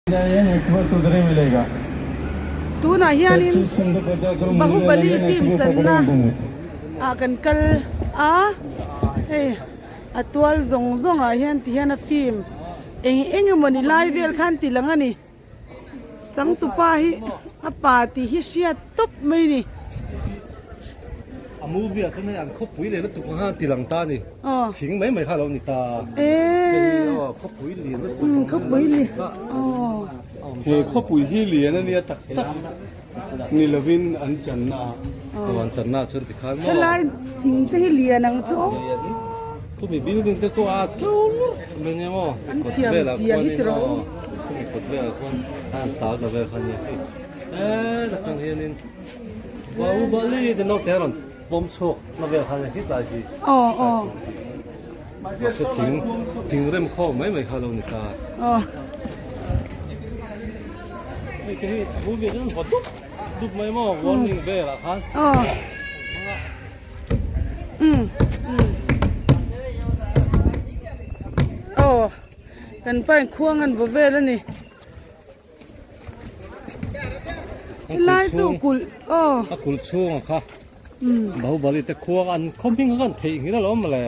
Tunah hianin Bahubali film channa ah kan kal a, hei a tual zawng zawng ah hian ti hian a film eng eng emawni lai vel khan ti lang a ni. Changtupa hi a pa tih hi hriat tawp mai a ni. A movie ah chuan hei an khawpui leh lutuk ang khan a ti lang ta a ni. Aw. Thing mai mai kha a lo ni ta. Eee. Aw khawpui lian lutuk. Umm khawpui lian aw. He khawpui hi lian a nia tak tak ni lovin an channa ah. Aw an channa ah chuan tikhan maw. Helai thing te hi lian ang chu aw. Khumi building te pawh a to lutuk mai nia maw. An thiam zia hi tiraw. Khumi kawt velah chuan an tal ta vel kha nia hei. Eee atang hianin Bahubali te naute a rawn pawm chhuak na vel kha nia hetlai hi. Aw aw. Mahse thing thing rem khawm mai mai kha a lo ni ta. Aw. Hei te hi a bul ve chuan vawt dup dup mai maw warning velah khan. Aw. Umm umm. Aw kan pa in khuang an vaw vel a ni. Helai chu kulh aw. A kulh chhunga kha Bahubali te khuang an khaw hming kha kan theih ngil alawm mawle.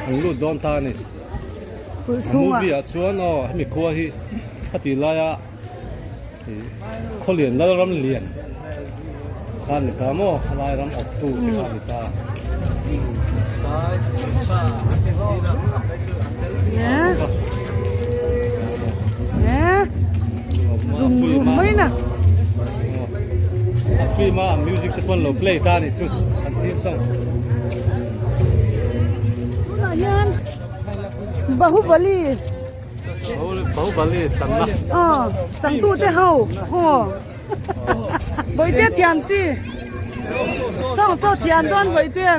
An lut dawn ta a ni. Kulh chhunga. Movie ah chuan aw hemi khua hi a tih laia khaw lian Lalram lian kha a ni ta maw helai ram awptu te kha a ni ta. A film a music te pawh an lo play ta a nih chu an theme song. Tunah hian Bahubali Bahubali channa. Aw changtute ho aw. Bawihte thiam chi saw saw thiam dawn bawihte aw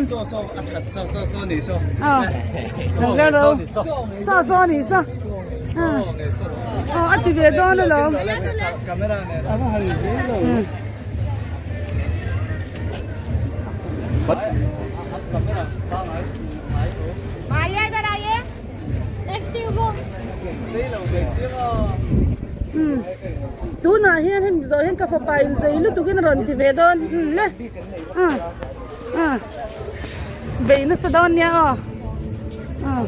saw saw ni saw aw a ti ve dawn alawm Tunah hian hemi zawh hian ka fapa in zei lutuk in a rawn ti ve dawn umm le ah ah bei nasa dawn nia aw ah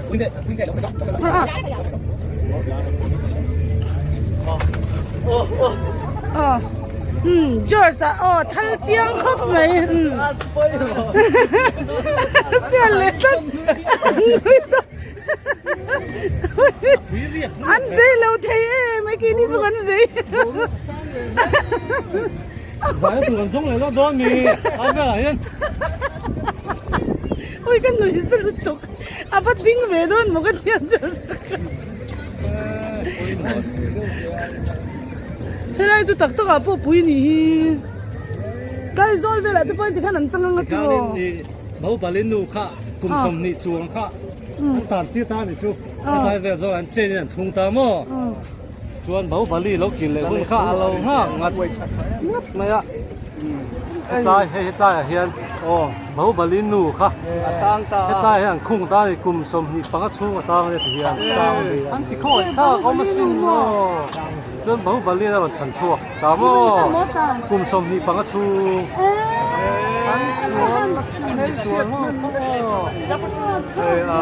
ah umm George ah aw thal chiang khawp mai umm sial leh tlat. An zei lo thei em ai keini chu kan zei. Zai tur an zawng leh lawk dawn mi a velah hian. Ui ka nui sa lutuk a va ding ve dawn maw ka tia Joseph. Helai chu tak tak ah pawh pui ni hi. Tlai zawl velah te pawh tikhan an chang anga tiraw. Naupalin nu kha kum 20 chuang kha an tan tir ta a ni chu helai vel zawng an chain in an thlung ta maw chuan Bahubali lo kil leh hun kha a lo nghak ngat ngat mai a hetlai hei hetlai ah hian aw Bahubali nu kha hetlai hian an khung ta a ni kum 25 chhung a tang a nia ti hian an ti khawngaih thlak awm asin maw chuan Bahubali a rawn chhan chhuak. Ta maw kum 25 chhung an sual an sual maw hei a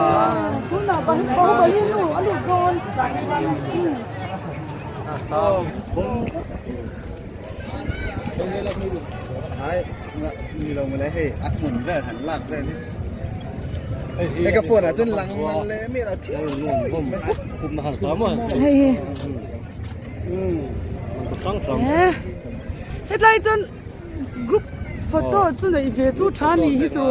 Hei hetlai chuan group photo chu neih ve chu tha ni hi chu.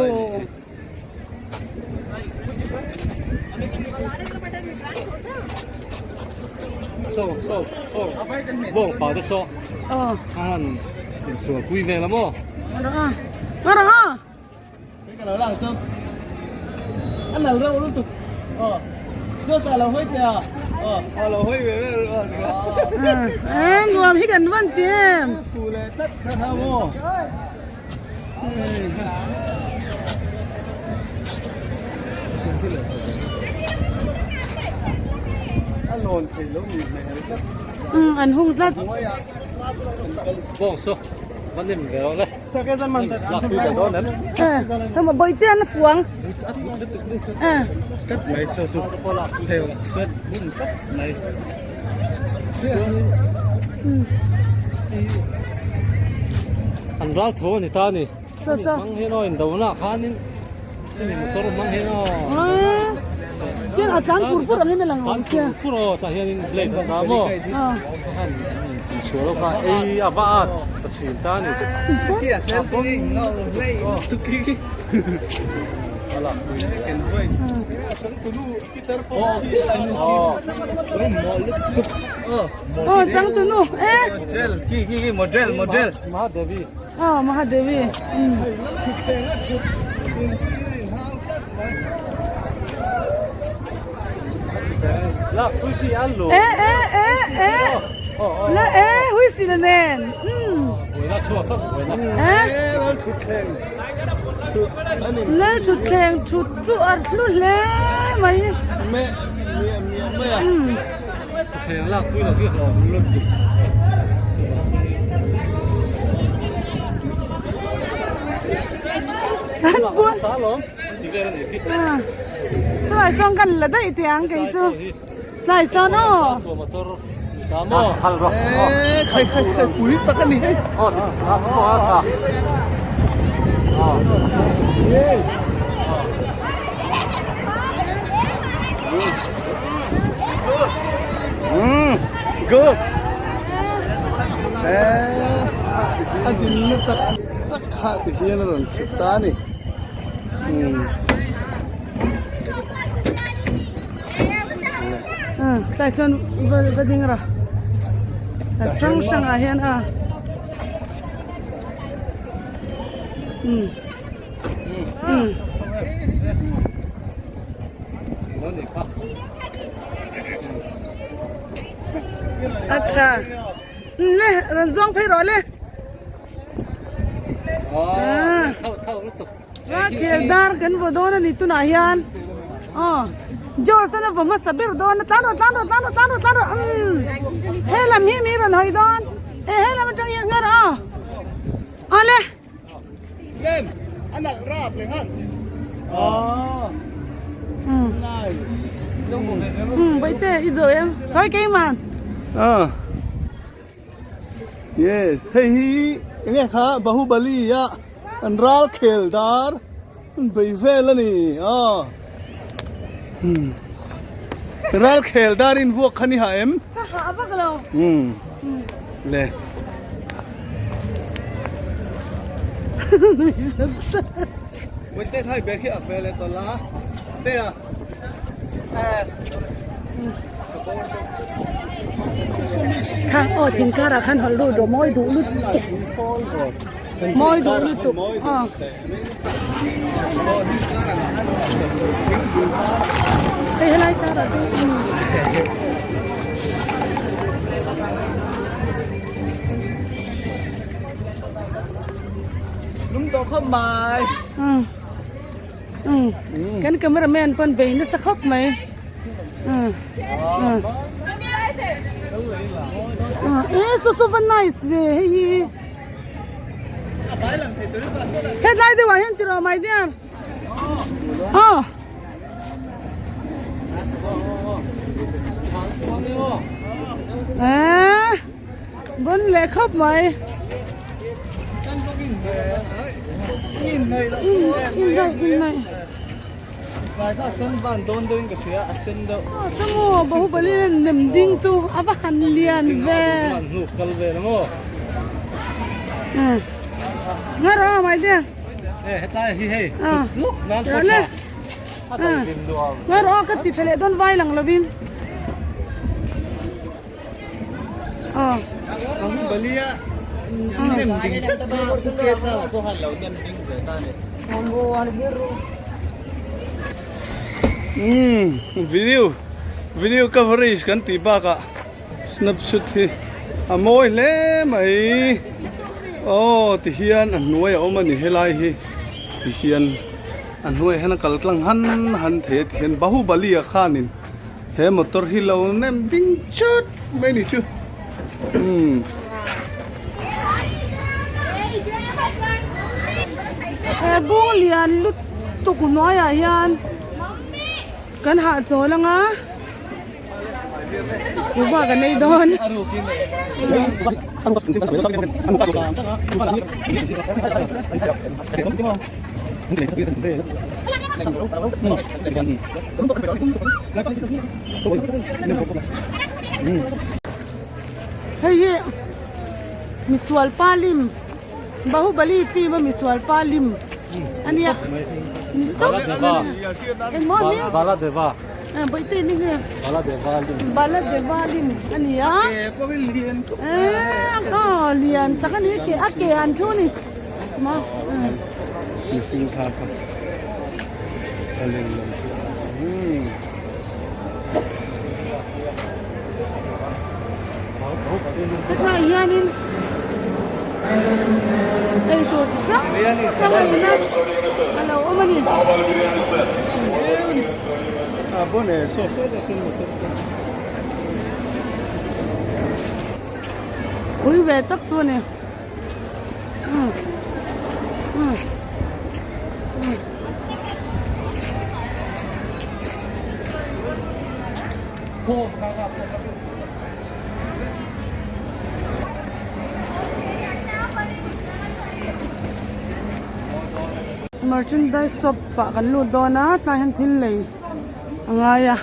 Nuam hi kan van ti em. Umm an hung tlat. Bawng saw va nem ve rawh le. Lak tui ve dawn em? Eh, hema bawihte an fuang. Eh. Tlat mai saw chu hei sweat bun tlat mai. An ral tho a ni ta a ni. Saw saw. Hmang hian aw indona khanin chumi motor hmang hian aw. Hian a tlan pur pur angin a lang awm sia. Tlan pur pur aw tah hianin blade an dah maw. Khan insual kha ei a va at ta thin ta a ni. Aw changtunu e. Model ki ki ki model model. Mahadevi. Aw Mahadevi. E e e e la e hui si la nen. E Lal thutthleng thut chu a hlu hle mai. Chulai sawn kan la daih teh ang kei chu tlai sawn aw. Good. A dinna tak tak kha ti hian a rawn chhuk ta a ni. Tlai chuan va ding ra. A hrang hrang ah hian a. A tha. Le rawn zawng phei rawh le. Rakhel dar kan vaw dawn a ni tunah hian aw George an a vaw hmasa ber dawn a tlan rawh tlan rawh tlan rawh tlan rawh tlan rawh umm he lam hi mi rawn hawi dawn e he lam atang hian nghar aw awle. Umm baite i duh em khawi keimah. Yes, hei hi enge kha Bahubali a an ral khel dar an bei vel a ni aw ral khel dar in vuak kha ni ha em? Ka ha vak lo. Um le. Te khai be khi a vel e tawla te a. Kha aw thing karah khan hawlh lut rawh mawi duh lutuk mawi duh lutuk aw. Hei helai karah te Lung tawh khawp mai. Umm kan camera man pawn bei nasa khawp mai umm umm e saw saw va nice ve hei hi hetlai deuh ah hian ti rawh my dear aw. Eee bon leh khawp mai. Samu Bahubali nem ding chu a va han lian ve. Nga rawh mai te. Nga rawh ka ti tha leh dawn vai lang lovin. Umm video video coverage kan tih bakah snapshot hi a mawi hle mai aw ti hian a hnuai a awm a ni helai hi ti hian a hnuaiah hian a kal tlang han han thei a ti hian bahubali ah khanin. He motor hi lo nem ding chut mai ni chu. Umm. He bung lian lutuk hnuaiah hian kan hahchawl anga kuhva kan ei dawn. Hei hi misual pa lim Bahubali film a misual pa lim a nia engmaw a hming Baladeva Bawihte ni nge Baladeva lim Baladeva lim a ni a aw lian tak a ni a ke an thu a ni ma mihring thla kha a lem lo Hetlai hianin eitur chi hrang hrang a in a a lo awm a ni. Ui ve tak chu a ni. Merchandise shop ah kan lut dawn a tlai hian thil lei a ngai a